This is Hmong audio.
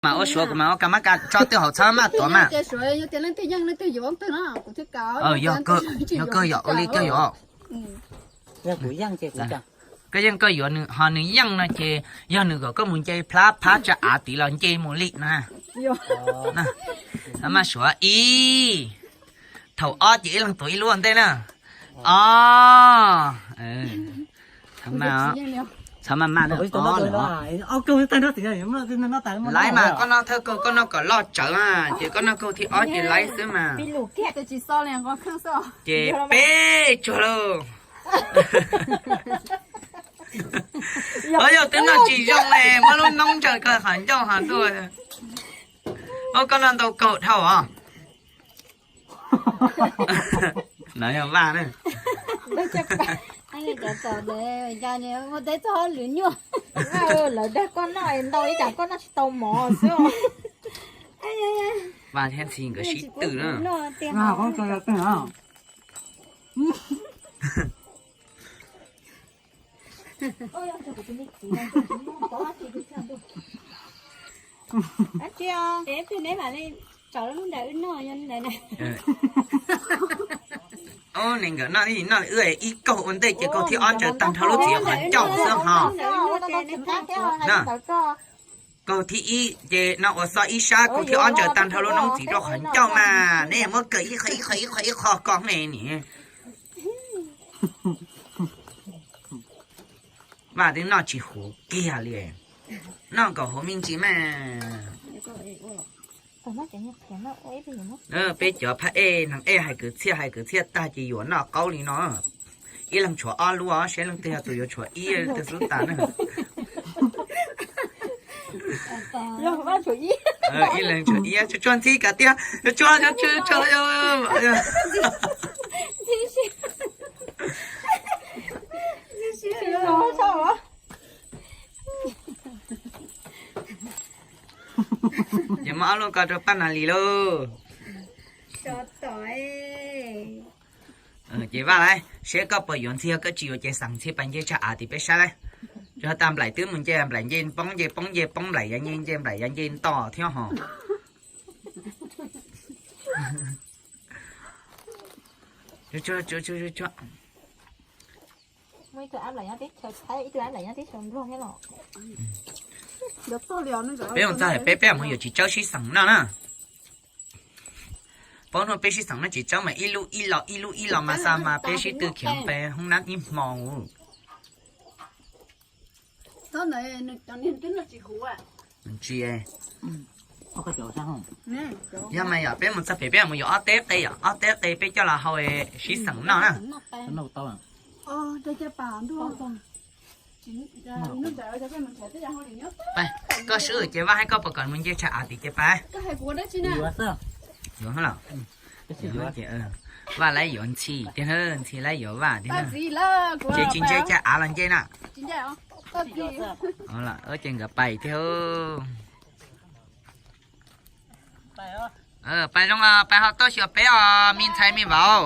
Mas ua suav kuv mas ua ka mab ka tso twb hauv txhab maj tuav mas. Yog kawg yog ua li kawg yog. Koj yeej koj yuav nws ho nws yeej no ces yog nws kom koj mus nce plab phab tsa av tid los nce mus li na. Maj suav ib, thaum ob ces ib leeg tuav ib lub ua ntej na. Ob, txhob maj maj na. Laiv mas koj noj thawj kaug koj noj kom loj tsawv mas ces koj noj kaug thib ob ces laiv xwb mas. Ces peb tsuag lauj. Yog twb noj tsis zoo li muab lub noob ntsaws koj qhov ncauj ho tuaj. Koj noj ntau kaug dhau os. No yog Vaj na. Lawv dag koj noj ntau ib tsam koj noj tsis tau mov xwb. Vaj thiab Ntxhi nkawd sib twm na. Ub, nkawd noj ib kaug ua ntej ces kaug thib ob ntsaws tag nrho lub txiv qhov ncauj xwb ho. Kaug thib ib ces no ua xo ib sab, kaug thib ob ntsaws tag nrho lub noob txiv rau qhov ncauj mas neb muab kaw ib qho ib qho ib qho ib qho ko ne niam. Vaj twb noj tsis huv kiag li. Noj kom huv me ntsis mas. Peb cov phab ej neeg ej hais kwv txhiaj hais kwv txhiaj tag ces yuav noj qaub li no. Ib leeg tshuav ob lub, seb leej twg yog tus yuav tshuav ib leeg twg xub tas na. Ib leeg tshuav ib, tsuag tsuag Ntxhi kav tiag, tsuag tsuag. Ces muab ob lub ko rau Paj Nas Lis lauj. Ces Vaj lauj, seb koj puas yuav Ntxhi, koj tsis yuav ces xeem Ntxhi pais nce tsag av tim peb sab lauj. Tsuas tas Nplaim twb mus nce, Nplaim nce poob nce poob nce poob, Nplaim yav nce nce Nplaim yav nce nto thiab ho. Peb mus txog peb, peb mus yuav txiv tsawb sib xeem noj na. Paub hnub peb sib xeem noj txiv tsawb mas ib lub ib los ib lub ib los mas xa mas peb sib tw khiav pes hoob nab ib hmo. Tsis, yog mas yog peb mus txog pem peb mus yuav ob teb qe, ob teb qe peb coj los hau sib xeem noj na. Koj swb ces Vaj hais koj puas kom mus nce tsag av tim ces pais. Yuav, Vaj lawv yuav Ntxhi tiag, Ntxhi lawv yuav Vaj tiag. Ces tsis nce tsag av los nce na. Ces nkawd pais tiag. Pais zoo, pais ho tuaj xyuas peb os me ntxhais me vauv.